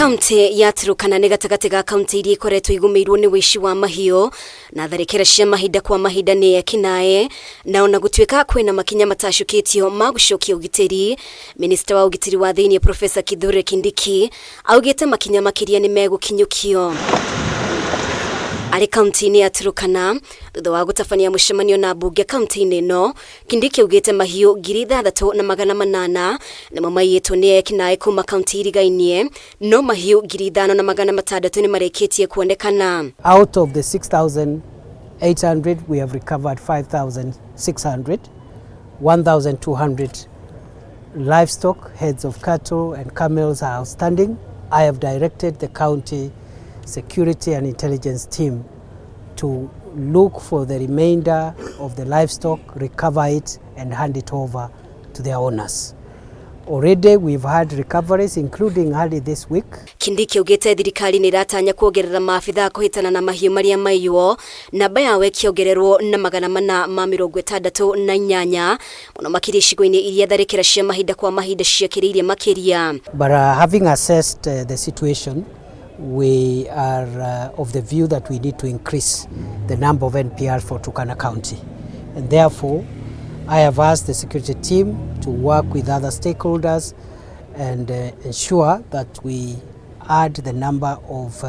Kaunti ya Turkana nĩ gatagatĩ ga kaunti iria ikoretwo igũmĩirwo nĩ ũici wa mahiũ na tharĩkĩra cia mahinda kwa mahinda nĩ ekinaĩ, na ona gũtuĩka kwĩna makinya matacũkĩtio ma gũcokia ũgitĩri, Minista wa ũgitĩri wa thĩinĩ Professor Kithure Kindiki augĩte makinya makĩria nĩ megũkinyũkio. Arĩ kaunti-inĩ ya Turkana thutha wa gũtabania mũcemanio na mbunge kaunti-inĩ ĩno, Kindiki augĩte mahiũ 6800 nĩmo maiyĩtwo nĩ ekinaĩ kuma kaunti irigainie, no mahiũ 5600 nĩ marĩkĩtie kuonekana. Out of the 6,800, we have recovered 5,600, 1,200 livestock, heads of cattle and camels are outstanding. I have directed the county security and intelligence team to look for the remainder of the livestock, recover it and hand it over to their owners. Already we've had recoveries, including early this week. Kindiki augĩte thirikari nĩ ĩratanya kuongerera maabithaa kũhĩtana na mahiũ marĩa maiywo, namba yao ĩkĩongererwo na 468, mũno makĩria icigo-inĩ iria tharĩkĩra cia mahinda kwa mahinda ciakĩrĩirie makĩria. But having assessed the situation, we are of the view that we need to increase the number of NPR for Turkana County. And therefore, I have asked the security team to work with other stakeholders and ensure that we add the number of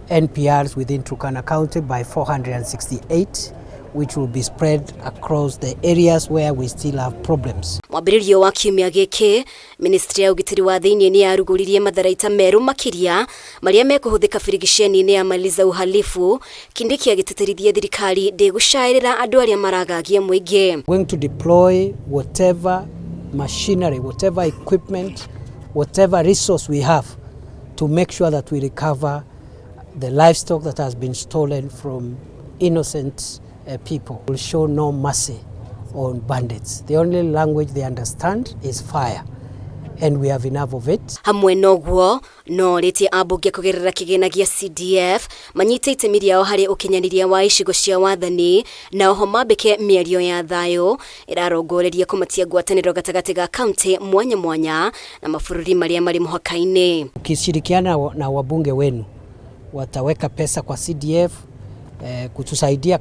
NPRs within Turkana County by 468, which will be spread across the areas where we still have problems. Mwambĩrĩrio wa kiumia gĩkĩ, ministry ya ũgitĩri wa thĩinĩ nĩ yarugũririe matharaita merũ makĩria marĩa mekũhũthĩka birigiceni-inĩ ya Maliza Uhalifu. Kindiki agĩtĩtĩrithia thirikari ndĩgũcaĩrĩra andũ arĩa maragagia mũingĩ. Going to deploy whatever machinery, whatever equipment, whatever resource we have to make sure that we recover the livestock that has been stolen from innocent people. Will show no mercy on bandits. The only language they understand is fire, and we have enough of it. Hamwe noguo no rĩtie ambunge kũgerera kĩgĩna gĩa CDF manyite itemi rĩao harĩ ũkinyanĩria wa icigo cia wathani, na oho mambĩke mĩario ya thayũ ĩrarongoreria kũmatia ngwatanĩro gatagatĩ ga kaunti mwanya mwanya na mabũrũri marĩa marĩ mũhaka-inĩ. Ukishirikiana na wabunge wenu wataweka pesa kwa CDF kutusaidia.